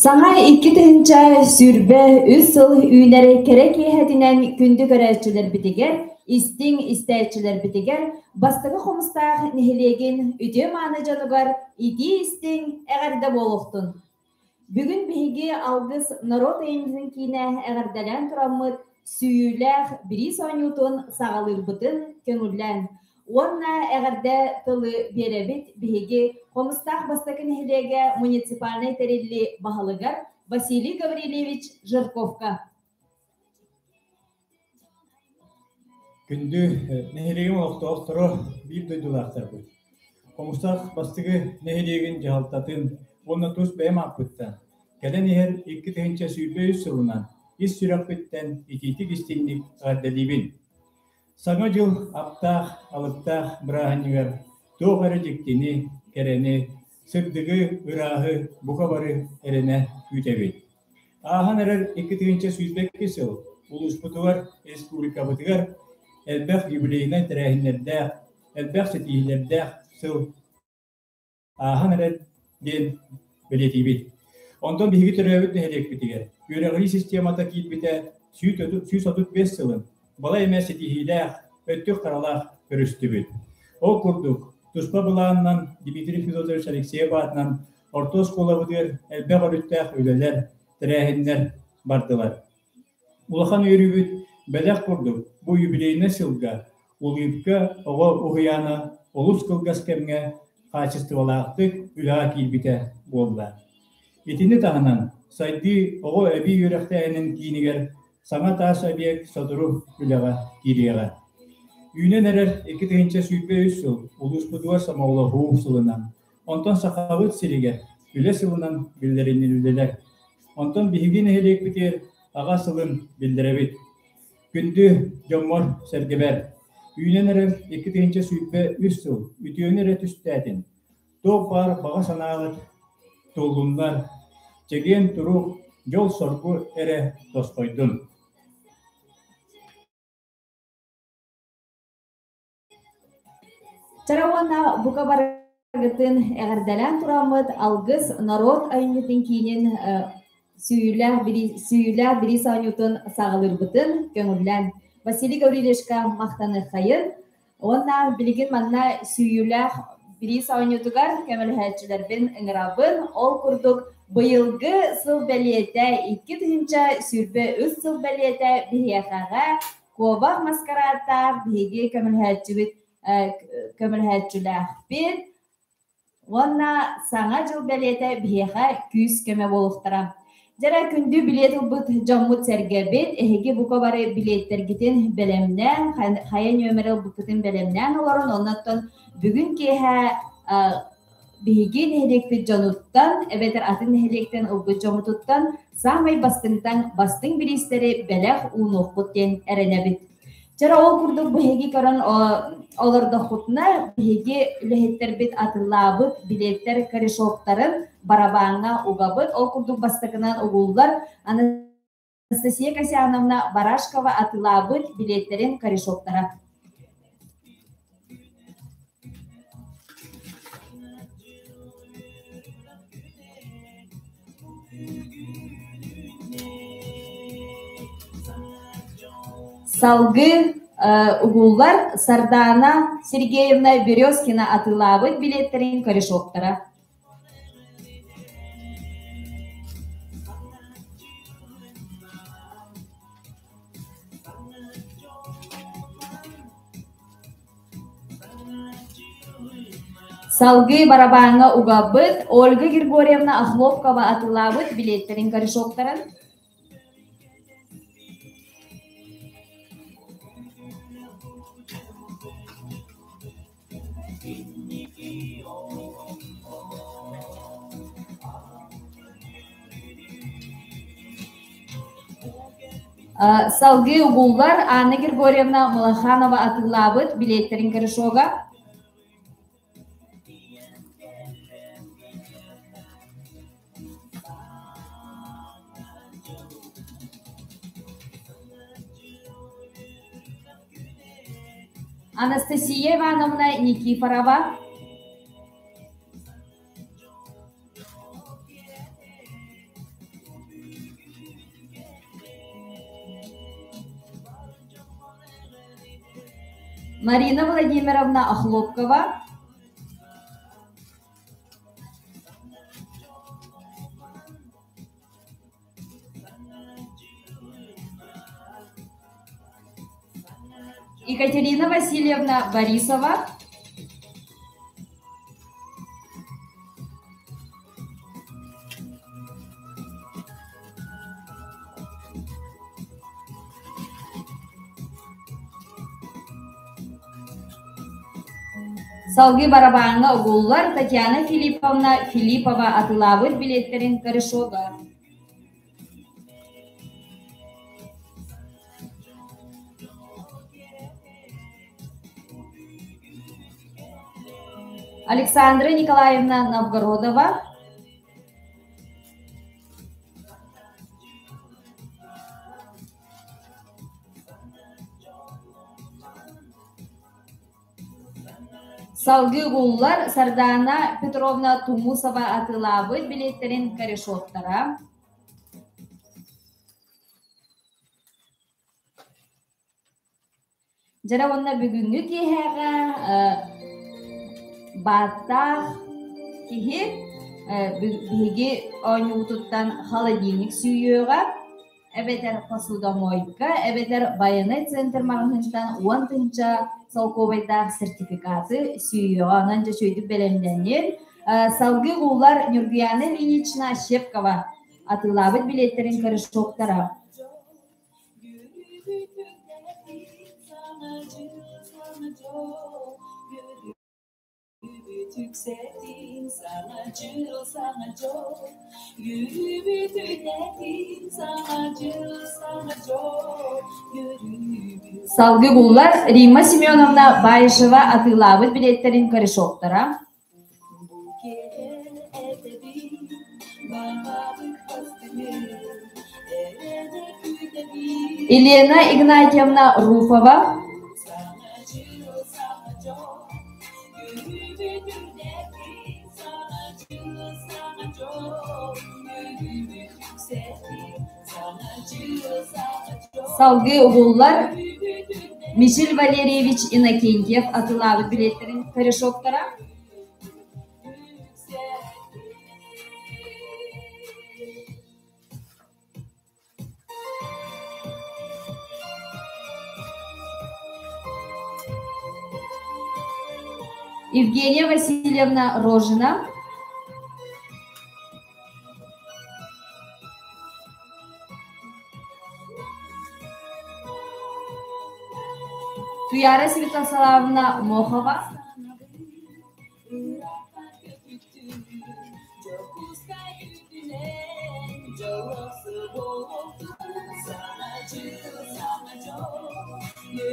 Саҥа 2023 сыл үүнэр кэрэ киэһэтинэн күндү көрөөччүлэрбитигэр, истиҥ истээччилэрбитигэр Бастакы Хомустаах нэһилиэгин үтүө-мааны дьонугар итии-истиҥ эҕэрдэ буолуохтун! Бүгүн биһиги Алгыс норуот айымньытын киинэ эҕэрдэлээн тураммыт сүүйүүлээх бириис оонньуутун саҕалыырбытын көҥүллээн уонна эҕэрдэ тылы биэрэбит биһиги Хомустаах бастакы нэһилиэгэ муниципальнай тэриллии баһылыгар Василий Гаврильевич Жирковка. Күндү нэһилиэгим олохтоохторо, биир дойдулаахтарбыт! Хомустаах бастакы нэһилиэгин дьаһалтатын уонна тус бэйэм ааппыттан, кэлэн иһэр 2023 сылынан ис сүрэхпиттэн итиитик-истиҥник эҕэрдэлиибин! Саҥа дьыл аптаах, алыптаах бырааһынньыгар туох эрэ дьиктини, кэрэни, сырдыгы, ырааһы бука бары эрэнэ күүтэбит. Ааһан эрэр 2022 сыл улууспутугар, республикабытыгар элбэх юбилейнай тэрээһиннэрдээх, элбэх ситиһиилэрдээх сыл ааһан эрэр диэн бэлиэтиибит. Онтон биһиги төрөөбүт нэһилиэкпитигэр үөрэҕирии системата киирбитэ 135 сылын балай эмэ ситиһиилээх, өттүк харалаах көрүстүбүт. Ол курдук, туспа былаанынан Дмитрий Федотович Алексеев аатынан орто оскуолабытыгар элбэх өрүттээх үлэлэр, тэрээһиннэр бардылар. Улахан үөрүүбүт бэлэх курдук бу юбилейнай сылга Улыбка оҕо уһуйаана олус кылгас кэмҥэ хаачыстыбалаахтык үлэҕэ киирбитэ буолла. Итини таһынан сайдыы оҕо эбии үөрэхтээһинин киинигэр саҥа таас объект сотору үлэҕэ киириэҕэ. Үүнэн эрэр 2023 сыл улууспутугар сомоҕолоһуу сылынан, онтон Сахабыт сиригэр үлэ сылынан биллэриниллилэр. Онтон биһиги нэһилиэкпитигэр Аҕа сылын биллэрэбит. Күндү дьоммор-сэргэбэр, үүнэн эрэр 2023 сыл үтүөнү эрэ түстээтин, туох баар баҕа санааҕыт туоллуннар, чэгиэн турук, дьол-соргу эрэ тосхойдун. Чара уонна бука барыгытын эҕэрдэлээн тураммыт Алгыс норуот айымньытын киинин сүүйүүлээх бириис оонньуутун саҕалыырбытын көҥүллээн Василий Гаврильевичка махтаныаххайын уонна билигин манна сүүйүүлээх бириис оонньуутугар көмөлөһөөччүлэрбин ыҥырабын. Ол курдук быйылгы сыл бэлиэтэ 2023 сыл бэлиэтэ биһиэхэҕэ Куобах маскарааттаах биһиги көмөлөһөөччүбүт көмөлөһөөччүлээхпит уонна Саҥа дьыл бэлиэтэ биһиэхэ күүс-көмө буолуохтара. Дьэрэ күндү билиэт ылбыт дьоммут-сэргэбит, эһиги бука бары билиэттэргитин бэлэмнээн, хайа нүөмэри ылбыккытын бэлэмнээн олорон, оннуттан бүгүн киэһэ биһиги нэһилиэкпит дьонуттан эбэтэр атын нэһилиэктэн ылбыт дьоммутуттан саамай бастыҥтан бастыҥ бириистэри бэлэх уунуохпут диэн эрэнэбит. Чара ол курдук биһиги көрөн олордохпутуна биһиги үлэһиттэрбит атыллаабыт билиэттэр корешоктарын барабааҥҥа угабыт. Ол курдук бастакынан угуллар Анастасия Касьяновна Барашкова атылаабыт билиэттэрин корешоктара. Салгыы угуллар Сардаана Сергеевна Березкина атыылаабыт билиэттэрин корешоктара. Салгыы барабааҥҥа угабыт Ольга Григорьевна Охлопкова атыылаабыт билиэттэрин корешоктарын. Салгыы угуллар Анна Григорьевна Малаханова атыылаабыт билиэттэрин корешога. Анастасия Ивановна Никифорова. Марина Владимировна Охлопкова. Екатерина Васильевна Борисова. Салгыы барабааҥҥа угуллар Татьяна Филипповна Филиппова атыылаабыт билиэттэрин корешога. Александра Николаевна Новгородова. Салгыы угуллар Сардаана Петровна Тумусова атыылаабыт билиэттэрин корешоктара. Дьэрэ уонна бүгүҥҥү киэһээҕэ бааттаах киһи биһиги оонньуубутуттан холодильник сүүйүөҕэ эбэтэр посудомойка, эбэтэр байанай центр маҕаһыынтан 10 000 солкуобайдаах сертификаты сүүйүөҕэ. Онон дьэ үчүгэйдик бэлэмнэнин. Салгыы уулар Ньургуяна Ильинична Щепкова атыылаабыт билиэттэрин корешоктара. Салгыы буллар Римма Семеновна Баишева атыылаабыт билиэттэрин корешоктара. Елена Игнатьевна Руфова. Салгыы угуллар Мичил Валерьевич Иннокентьев атыылаабыт билиэттэрин корешоктара. Евгения Васильевна Рожина. Туяра Святославовна Мохова.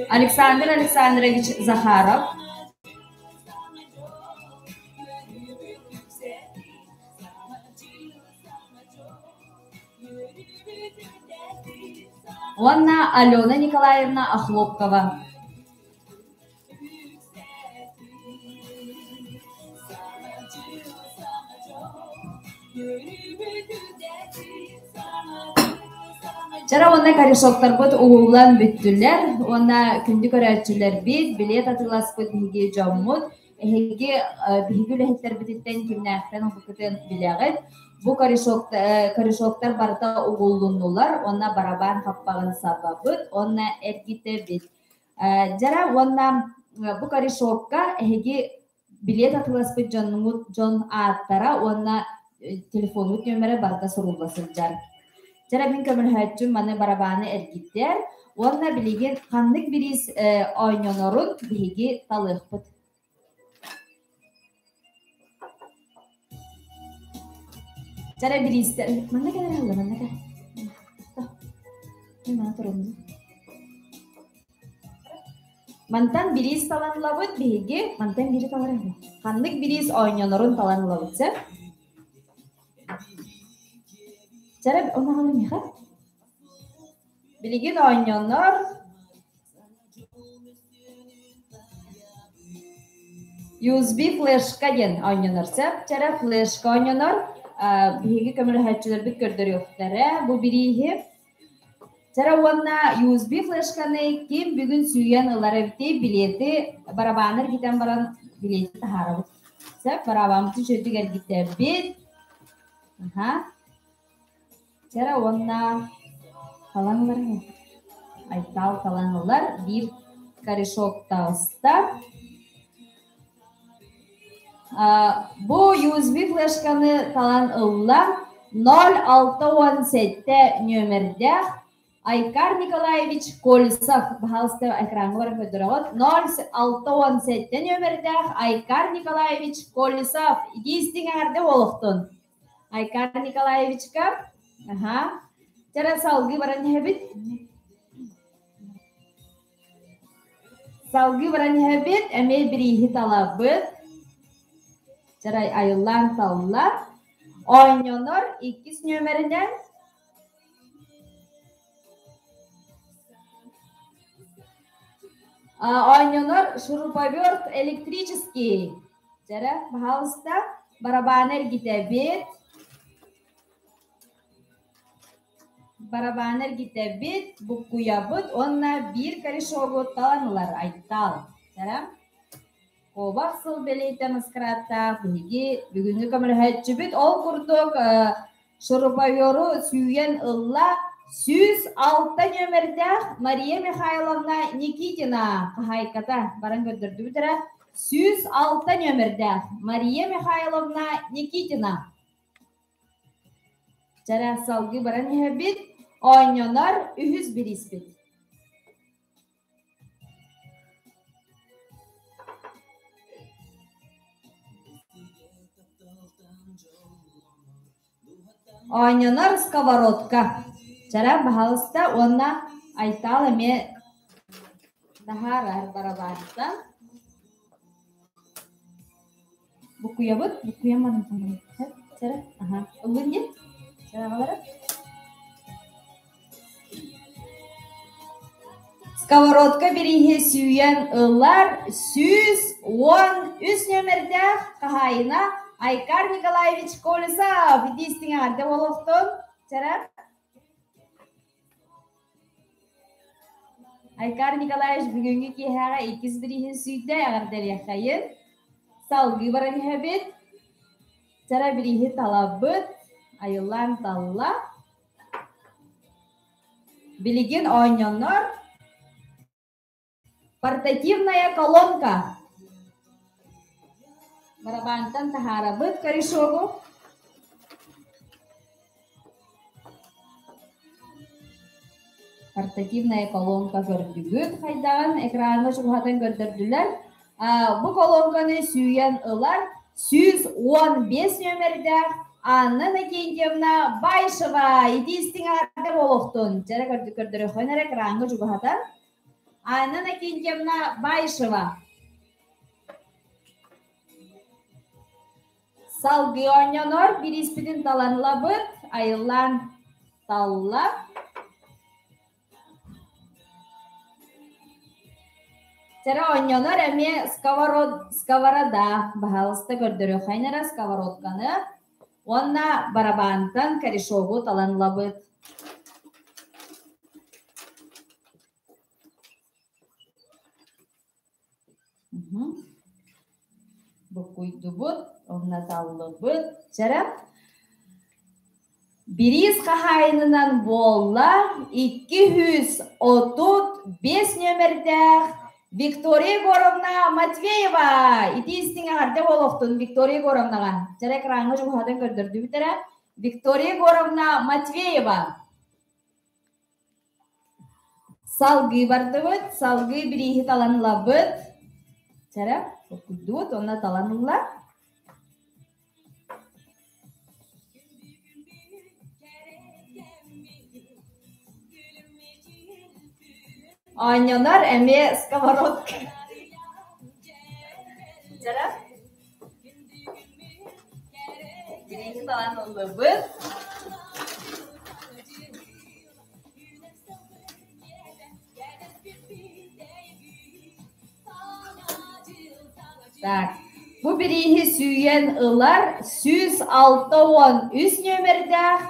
Александр Александрович Захаров. Уонна Алена Николаевна Охлопкова. Чара уонна корешоктарбыт угуллан бүттүлэр уонна күндү көрөөччүлэрбит, билиэт атыыласпыт биһиги дьоммут, эһиги биһиги үлэһиттэрбититтэн кимнээхтэн ылбыккытын билэҕит. Бу корешоктар барыта угуллуннулар уонна барабан хаппаҕын сабабыт уонна эргитэбит. Дьара уонна бу корешокка эһиги билиэт атыыласпыт дьоннуҥут дьон ааттара уонна телефоннут нүөмэрэ барыта сурулла сылдьар. Дьара мин көмөлөһөөччүм маны барабааны эргиттэр уонна билигин ханнык бириис оонньонорун биһиги талыахпыт. Дьара бириистэр манна кэлэр алла манна кэл. Мен мана турабын. Мантан бириис талан ылабыт биһиги, мантан бири талар Ханнык бириис оонньонорун талан ылабыт сөп? Чара онаҕаны миэхэ. Билигин оонньонор USB флешка диэн оонньонор сөп. Чара флешка оонньонор. Биһиги көмөлөһөөччүлэрбит көрдөрүөхтэрэ бу бирииһи. Чара уонна USB флешканы ким бүгүн сүүйэн ылар эбитий билети барабааны эргитэн баран билети таһаарабыт. Сөп, барабааммытын үчүгэйдик эргитэбит. Аха. Чара уонна талан ылар Айтал талан ылар биир корешок таҕыста. Бу USB флешканы талан ылла 067 нүөмэрдээх Айкар Николаевич Колесов. Баһаалыста экраҥҥа баран көрдөрөҕүт. 067 нүөмэрдээх Айкар Николаевич Колесов. Итии эҕэрдэ буолуохтун. Айкар Николаевичка. Аха. Чара салгыы баран иһэбит. Салгыы баран иһэбит, эмиэ бирииһи талабыт. Чарай айыллаан талла. Оонньонор иккис нүөмэринэн Оонньонор шуруповерт электрический. Дьэрэ, пожалуйста, барабааны эргитэбит. Барабааны эргитэбит, буккуйабыт уонна биир корешогу талан ылар Айтал. Дьэрэ, куобах сыл бэлиэтэ маскарадтаах биһиги бүгүҥҥү көмөлөһөөччүбүт ол курдук шуруповеру сүүйэн ылла 106 нүөмэрдээх Мария Михайловна Никитина хаһаайката баран көрдөрдүбүт эрэ 106 нүөмэрдээх Мария Михайловна Никитина Чэрэ салгыы баран иһэбит оонньонор үһүс бирииспит Оонньонор сковородка. Чара баһаалыста уонна Айтаал эмиэ таһаарар барабаантан. Буккуйабыт, буккуйан баран Чара, аха. Ыллын диэн? Чараҕалара? Сковородка бирииһи сүүйэн ылар 113 нүөмэрдээх хаһаайына Айкар Николаевич Колесов итиистиҥ эҕэрдэ буолуохтун. Чара. Айкар Николаевич бүгүҥҥү киэһэҕэ иккис бирииһин сүүйдэ, эҕэрдэлиэххэйин. Салгыы баран иһэбит. Чара бирииһи талабыт, айыллаан талла. Билигин оонньонор портативная колонка. Барабантан таһаарабыт корешогу. Портативная колонка көрдүгүт хайдаҕын экраҥҥа чугаһатан көрдөрдүлэр. Бу колонканы сүүйэн ылар 115 нүөмэрдээх Анна Накентьевна Байшева итиистиҥ эҕэрдэ буолуохтун. Дьэрэ көрдөрөххүн эрэ экраҥҥа чугаһатан. Анна Накентьевна Байшева. Салгыы оонньонор бирииспитин талан ылабыт, айыллаан талла. Чэрэ оонньонор эмиэ сковород, сковорода, баһаалыста көрдөрүөххэйин эрэ сковородканы уонна барабаантан корешогу талан ылабыт. Буккуйдубут, онно таллыбыт. Чэрэ Бириис хаһаайынынан буолла 235 нүөмэрдээх Виктория Егоровна Матвеева. Итии истиҥ эҕэрдэ буолуохтун Виктория Егоровнаҕа. Чэрэ экраҥҥа чугаһатан көрдөрдүбүт эрэ. Виктория Егоровна Матвеева. Салгыы бардыбыт, салгыы бирииһи талан ылабыт. Чэрэ, толкуйдуут уонна талан ылла. Оонньонор эмиэ сковородка. Чэрэ. Бирииһи талан ыллыбыт. Так, бу бирииһи сүүйэн ылар 163 нүөмэрдээх.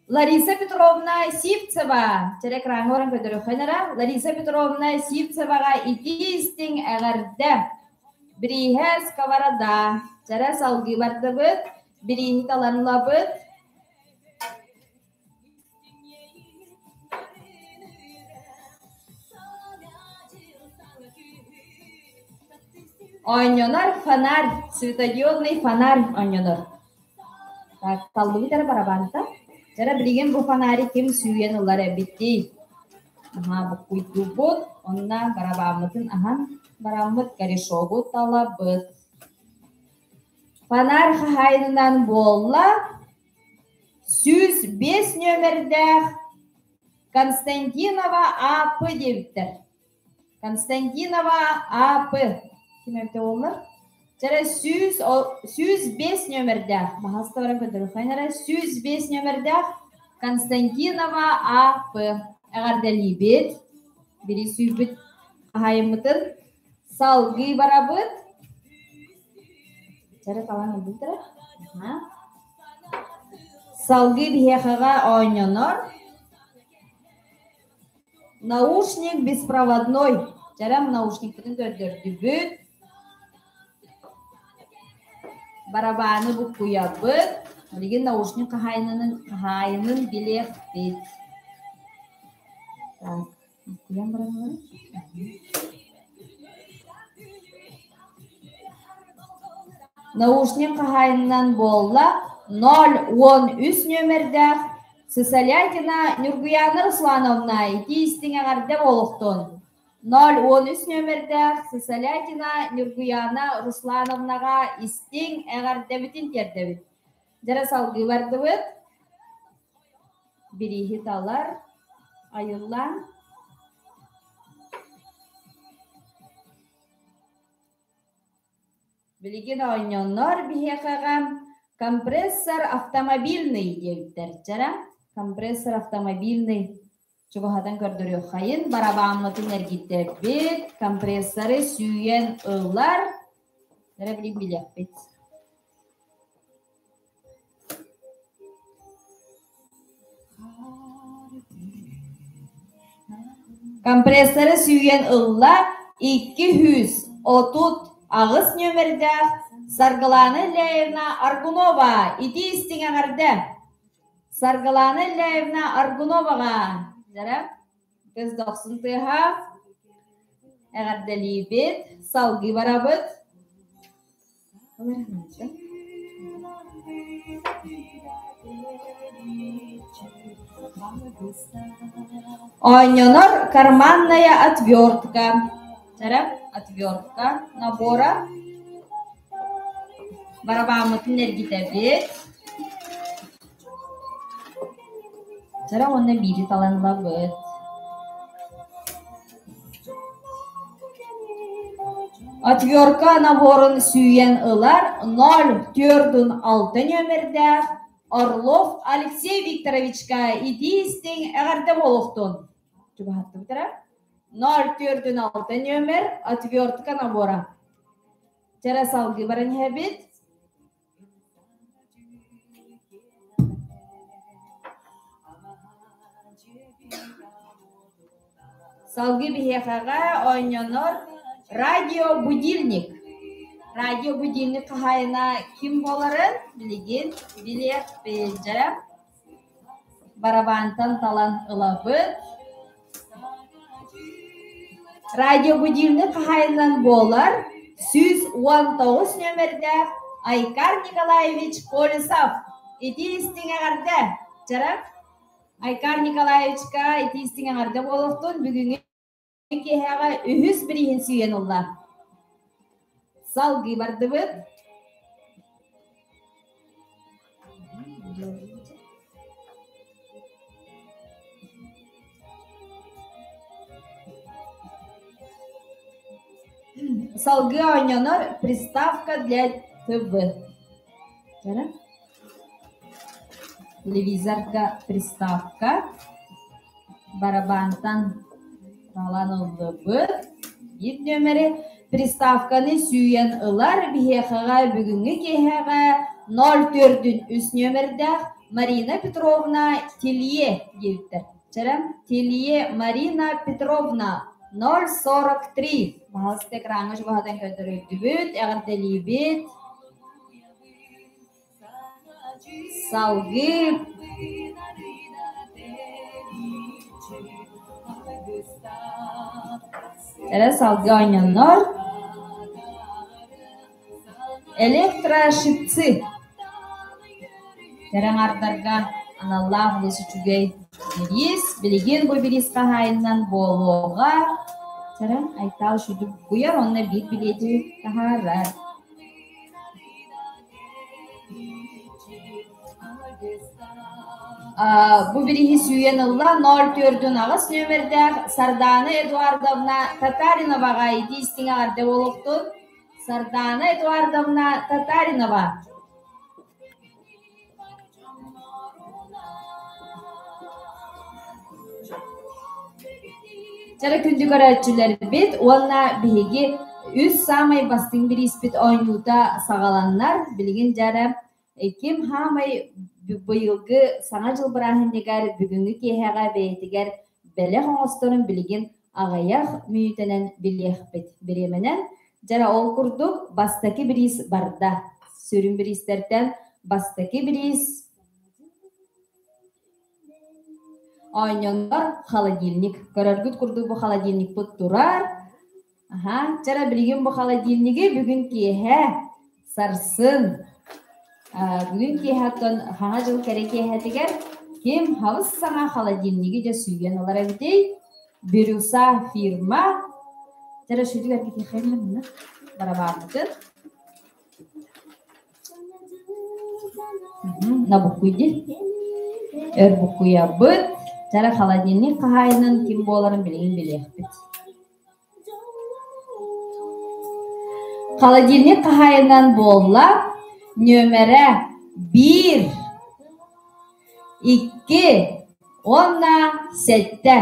Лариса Петровна Сивцева, чэрэ экраҥҥа баран көрдөрүөххүн эрэ. Лариса Петровна Сивцеваҕа итии истиҥ эҕэрдэ! Бирииһэ сковорода. Чэрэ салгыы бардыбыт, бирииһи талан ылабыт. Оонньонор фонарь, светодиодный фонарь оонньонор. Так, таллыбыт эрэ барабанта. Дьэ билигин бу фонарик ким сүүйэн ылар эбитий? Аһаа, буккуйдуубут, онно барабаммытын аһан бараммыт корешогу талабыт. Фонарь хаһаайынынан буолла 105 нүөмэрдээх Константинова А.П. диэбиттэр. Константинова А.П. Ким эбитэ буоллар? Чэрэ 105 нүөмэрдээх, баһаста баран көрдөрүөххэ эрэ, 105 нүөмэрдээх Константинова А.П. Эҕэрдэлиибит. Бири сүүрбүт хаһаайыммытын салгыы барабыт. Чэрэ талан ылбыттара. Салгыы биһиэхэҕэ оонньонор Наушник беспроводной. Чэрэм наушникпытын көрдөрдүбүт. Барабааны буккуйабыт. Билигин наушник хаһаайынын, хаһаайынын билиэхпит. Так, буккуйан баран Наушник хаһаайынынан буолла 013 нүөмэрдээх Сысолятина Ньургуйаана Руслановна итии истиҥ эҕэрдэ буолуохтун! 013 нүөмэрдээх Сысолятина Ньургуйаана Руслановнаҕа истиҥ эҕэрдэбитин тиэрдэбит. Дьэрэ салгыы бардыбыт. Бирииһи талар айыллаан Билигин оонньоннор биһиэхэҕэ компрессор автомобильный диэбиттэр. Чара компрессор автомобильный чугаһатан көрдөрүөххэйин барабааммытын эргиттэбит, компрессоры сүүйэн ылар. Эрэ билигин билиэхпит. Компрессоры сүүйэн ылла 238 нүөмэрдээх Саргылаана Ильяевна Аргунова итии истиҥ эҕэрдэ! Саргылаана Ильяевна Аргуноваҕа дьара кыс дохсун тыаһа эҕэрдэлиибит, салгыы барабыт. Оонньонор карманная отвертка. Чара отвертка набора. Барабааммытын эргитэбит. Чара уонна биири талан ылабыт. Отвертка наборун сүүйэн ылар 046 нүөмэрдээх Орлов Алексей Викторовичка итии-истиҥ эҕэрдэ буолуохтун! Чугаһаттыбыт эрэ. 046 нүөмэр отвертка набора. Чэрэ салгыы баран иһэбит. Салгыы биһиэхэҕэ оонньонор радиобудильник. Радиобудильник хаһаайына ким буоларын билигин билиэхпит. Дьэ, барабантан талан ылабыт. Радиобудильник хаһаайынан буолар 119 нүөмэрдээх Айкар Николаевич Колесов. Итии истиҥ эҕэрдэ! Чара Айкар Николаевичка итии истиҥ эҕэрдэ буолуохтун бүгүҥҥү киэһэҕэ үһүс бирииһин сүүйэн ылла. Салгыы бардыбыт. Салгыы оонньонор приставка для ТВ. Телевизорга приставка барабантан талан ыллыбыт. Биир нүөмэри приставканы сүүйэн ылар биһиэхэҕэ бүгүҥҥү киэһэҕэ. 0 4 үс нүөмэрдээх Марина Петровна Телье диэбиттэр. Чэрэ, Телье Марина Петровна 043. Баһалыста экраҥҥа чугаһатан көрдөрүллүбүт, эҕэрдэлиибит. Салгыы Эрэ салгыы оонньоннор Электрошипцы кэрэ аҥардарга аналлаах олус үчүгэй бириис. Билигин бу бириис хаһаайынынан буолуоҕа. Чэрэн Айтаал үчүгдүк буккуйар уонна биир билиэти таһаарар. Бу бирииһи сүүйэн ылла 048 нүөмэрдээх Сардаана Эдуардовна Татариноваҕа итии истиҥ эҕэрдэ буолуохтун. Сардаана Эдуардовна Татаринова. Чэрэ күндү көрөөччүлэрбит уонна биһиги үс саамай бастыҥ бирииспит оонньуута саҕаланнар. Билигин дьэ ким хаамай быйылгы Саҥа дьыл бырааһынньыгар бүгүҥҥү киэһэҕэ бэйэтигэр бэлэх оҥосторун билигин аҕыйах мүнүүтэнэн билиэхпит. Бириэмэнэн дьэ ол курдук бастакы бириис барда. Сүрүн бириистэртэн бастакы бириис Оонньоннор холодильник. Көрөргүт курдук бу холодильникпыт турар. Аха, чара билигин бу холодильнигы бүгүн киэһэ сарсын бүгүн киэһэ оттон хаҥа дьыл кэрэ киэһэтигэр ким хабыс саҥа холодильнигы дьэ сүүйэн ылар эбитий? Бирюса фирма. Чара шүтүгэр китиэхэ барабааммытын. Набуккуйди. Өр буккуйабыт. Чара холодильник хаһаайынын ким буоларын билигин билиэхпит. Холодильник хаһаайынан буолла нүөмэрэ биир, икки уонна сэттэ.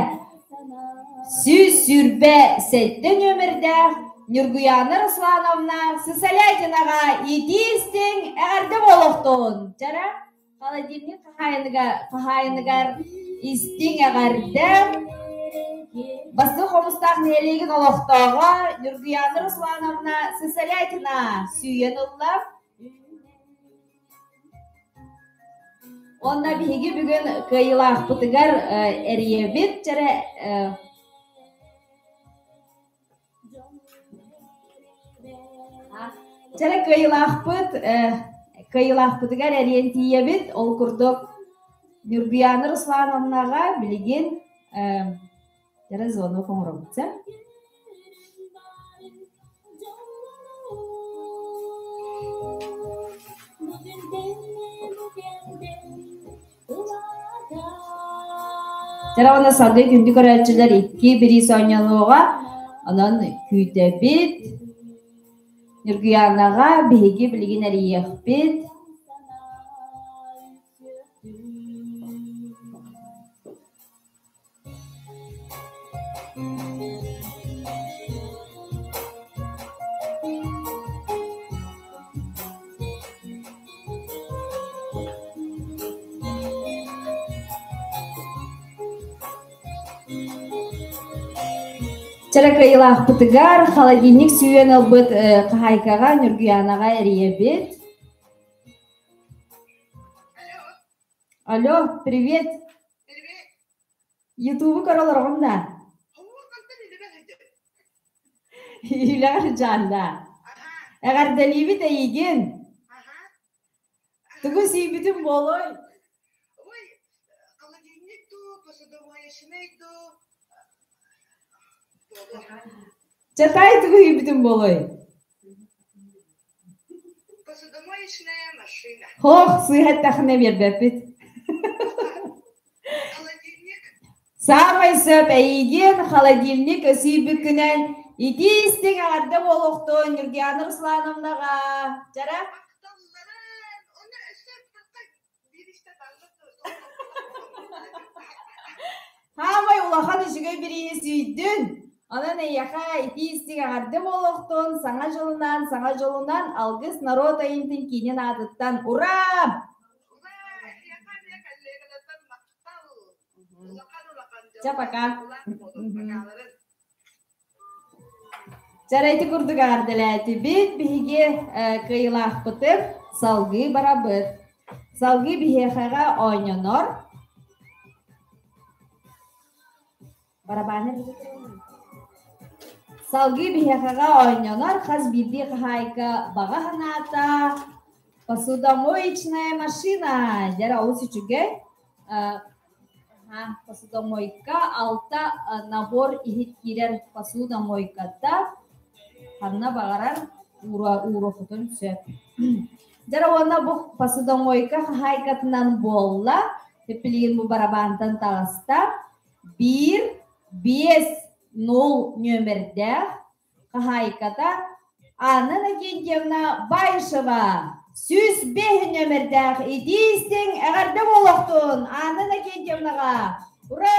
127 нүөмэрдээх Ньургуйаана Руслановна Сысолятинаҕа итии-истиҥ эҕэрдэ буолуохтун! Чара холодильник хаһаайыныгар истиҥ эҕэрдэ! Бастакы Хомустаах нэһилиэгин олохтооҕо Ньургуйаана Руслановна Сысолятина сүүйэн ылла. Уонна биһиги бүгүн кыайыылаахпытыгар эрийэбит чэрэ чэрэ кыайыылаахпыт кыайыылаахпытыгар эрийэн тиийэбит. Ол курдук Ньургуйаана Руслановнаҕа билигин Дьэ звонок оҥоробут сэ. Дьэ уонна салгыы күндү көрөөччүлэр икки бириис оонньонуоҕа. Онон күүтэбит. Ньургуйаанаҕа биһиги билигин эрийиэхпит. Чэрэ кыайыылаахпытыгар холодильник сүүйэн ылбыт хаһаайкаҕа Ньургуйаанаҕа эрийэбит. Алло, привет. Привет. Ютубу көрө олороҕун да? Үлэҕэр дьаанда. Эҕэрдэлиибит эйигин. Тугу сиибитин буолуой? Ой, холодильник дуу, посудомоечный дуу, буолуо. Чатай тугу сиибитин буолуой? Посудомоечная машина. Хоох, сыыһа эттэххинэ биэрбэппит. Холодильник. Саамай сөп эйигин холодильник өсүйбүккүнэн итии истиҥ эҕэрдэ буолуохтун Ньургуйаана Руслановнаҕа. Чара? Махталларын. Оны өссө Хаамай улахан үчүгэй бириини сүүйдүн. Онон эйиэхэ итии-истиҥ эҕэрдэ буолуохтун, саҥа дьылынан, саҥа дьолунан Алгыс норуот айымньытын киинин аатыттан ура! Ура! Эһиэхэ эмиэ коллегаларбар махтал! Улахан улахан Чэ, дьоллоох пока. соргулаах буолун, бакааларын. Чэ, ити курдук эҕэрдэлээтибит. Биһиги кыайыылаахпытын салгыы барабыт. Салгыы биһиэхэҕэ оонньонор. Барабааны Салгыы биһиэхэҕэ оонньонор хас биирдии хаһаайка баҕа санаата посудомоечная машина дьэ олус үчүгэй посудомойка алта набор иһит киирэр посудомойката ханна баҕарар ууруохутун сөп. Дьэ уонна бу посудомойка хаһаайкатынан буолла билигин бу барабаантан таҕыста Биир, биэс, нул нүөмэрдээх хаһаайката Анна Иннокентьевна Баишева 105 нүөмэрдээх итии-истиҥ эҕэрдэ буолуохтун Анна Иннокентьевнаҕа! Ура!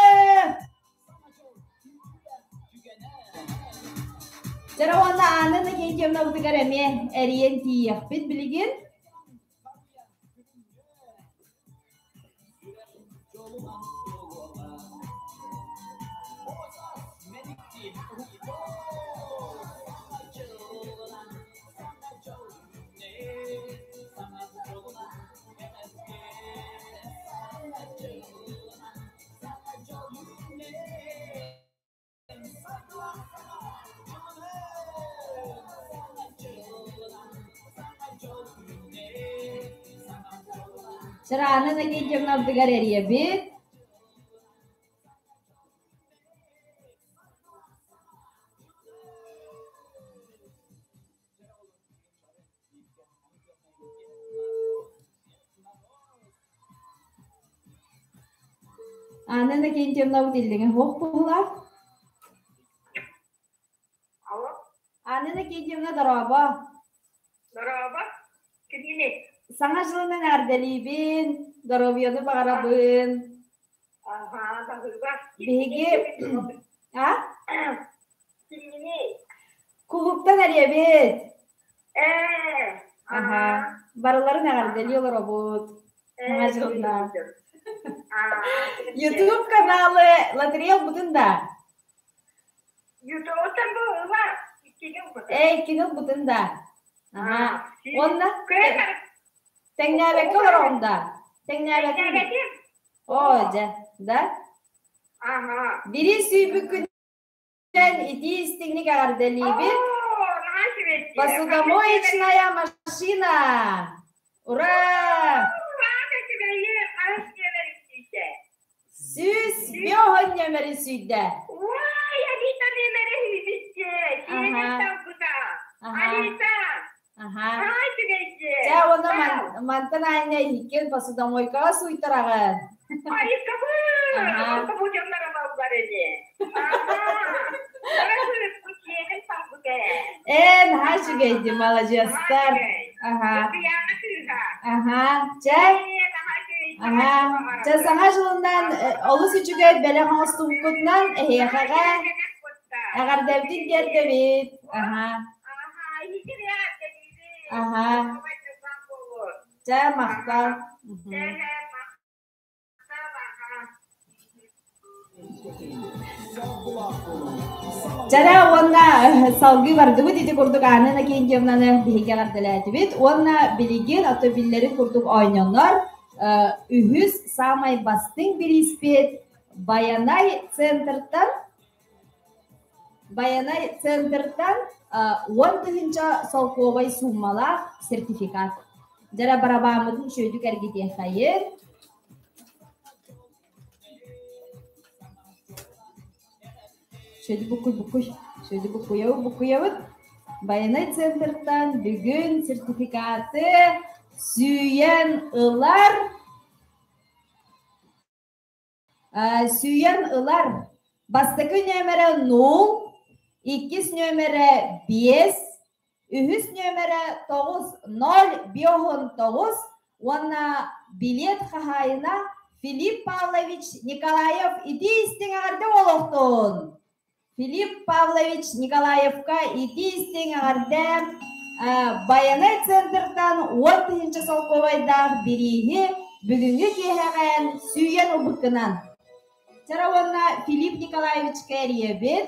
Дьэ уонна Анна Иннокентьевнабытыгар эмиэ эрийэн тиийиэхпит билигин. Сараана Иннокентьевна ардыгар эрийэбит. Анна Иннокентьевна иллиҥэ суох буоллаах. Алло. Анна Иннокентьевна дорообо. Дорообо. Кимҥиний? Саҥа дьылынан эҕэрдэлиибин, доруобуйаны баҕарабын. Аха, баһыыба. Биһиги а? Кимҥиний? Кулууптан эрийэбит. Ээ, Аха. Барыларын эҕэрдэлии олоробут. Саҥа дьылынан. Ютуб каналы лотерея ылбытын да? Ютубтан бу ыла иккини ылбытым. Ээ, иккини ылбытын да? Аха. Уонна тэҥнээбэккэ олороҕун да? Тэҥнээбэтим. Оо, дьэ, да? Аха. Бири сүүбүккүн итии истиҥник эҕэрдэлиибит. Посудомоечная машина! Ура! 105 нүөмэрин сүүйдэ. Уай, Алита нүөмэрэ сүүбүччэ. Алита! Аха. Чэ, уонна мантан аанньа иһиккин посудомойкаҕа сууйтараҕын. Айыккабын! Бу дьоннор баллар ини. Ээ, наһаа үчүгэйди, маладьыастар. Аха. Аха. Чэ. Аха. Чэ, саҥа дьылынан олус үчүгэй бэлэх оҥостубуккутунан эһиэхэҕэ эҕэрдэбитин тиэрдэбит. Аха. Аха. Чэ, махтал. Чэрэ уонна салгыы бардыбыт ити курдук Анна Иннокентьевнаны биһиги эҕэрдэлээтибит уонна билигин ото биллэрин курдук оонньонор үһүс саамай бастыҥ бирииспит Байанай центртан Байанай центртан 10 000 солкуобай сууммалаах сертификат. Дьэрэ барабааммытын үчүгэйдик эргитиэхэйин. Үчүгэйдик буккуй буккуй. Үчүгэйдик буккуйабыт буккуйабыт. Байанай центртан бүгүн сертификаты сүүйэн ылар Сүүйэн ылар. Бастакы нүөмэрэ нуул, иккис нүөмэрэ биэс, үһүс нүөмэрэ тоҕус ноль биоһун тоҕус уонна билиэт хаһаайына Филипп Павлович Николаев итии истиҥ эҕэрдэ буолуохтун! Филипп Павлович Николаевка итии-истиҥ эҕэрдэ Байанай центртан 10 000 солкуобайдаах бирииһи бүгүҥҥү киэһэҕэ сүүйэн ылбыккынан. Чара уонна Филипп Николаевичка эрийэбит.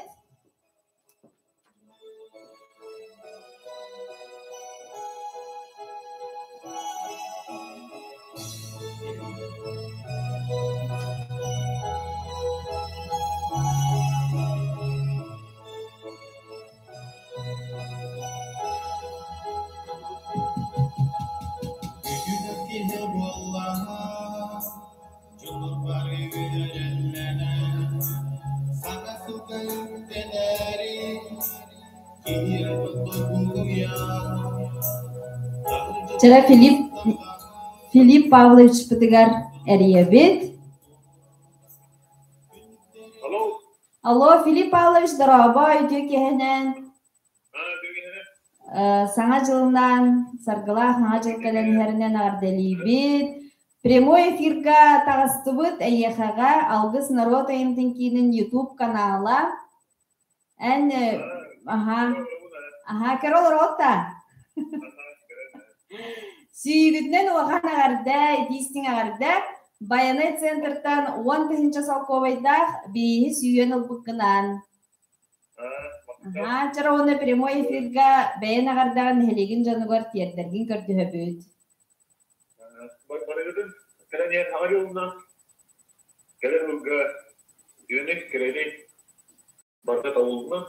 Киһи буоллаҕа, дьонум бары үөрэллэрэ, саҥа сылга үктэнээри Чара Филипп Филипп Павловичпытыгар эрийэбит. Алло. Алло, Филипп Павлович, дорообо, үтүө киэһэнэн. Саҥа дьылынан, саргылаах Саҥа дьыл кэлэн иһэринэн эҕэрдэлиибит. Прямой эфирга таҕыстыбыт эйиэхэҕэ Алгыс норуот айымньытын киинин YouTube канала. Эн аһаа аһаа кэр олороҕут да? Сүүгүтүнэн улахан эҕэрдэ, итии-истиҥ эҕэрдэ. Байанай центртан 10 000 солкуобайдаах бииһи сүүйэн ылбыккынаан. Аһаа, чара уонна прямой эфирга бэйэн эҕэрдэҕин нэһилиэгин дьонугар тиэрдэргин көрдөһөбүт. Барыгытын кэлэн иһэн аҕай уолунан кэлэр сылга үөнү кэрэни барыта табылынна.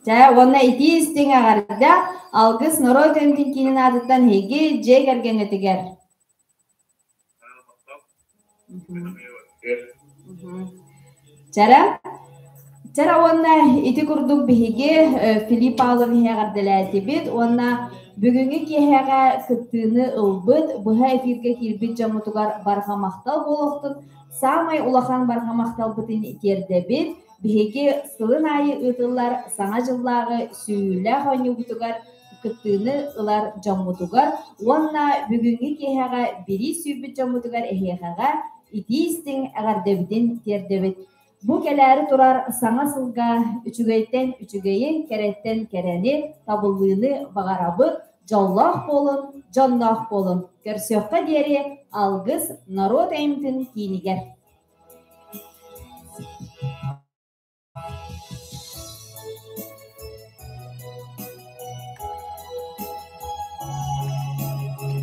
Чэ, уонна итии-истиҥ эҕэрдэ Алгыс норуот өҥтүн киинин аатыттан эһиги дьиэ кэргэҥҥитигэр. Чара, чара уонна ити курдук биһиги Филипп Павловиһы эҕэрдэлээтибит уонна бүгүҥҥү киэһэҕэ кыттыыны ылбыт, быһа эфиргэ киирбит дьоммутугар барҕа махтал буолуохтун. Саамай улахан барҕа махталбытын тиэрдэбит. Биһиги сылын аайы ыытыллар Саҥа дьыллааҕы сүүйүүлээх оонньуубутугар кыттыыны ылар дьоммутугар уонна бүгүҥҥү киэһэҕэ бириис сүүйбүт дьоммутугар эһиэхэҕэ итии-истиҥ эҕэрдэбитин тиэрдэбит. Бу кэлээри турар саҥа сылга үчүгэйтэн үчүгэйи, кэрэттэн кэрэни, табыллыыны баҕарабыт, дьоллоох буолун, дьонноох буолун. Көрсүөххэ диэри Алгыс норуот айымньытын киинигэр.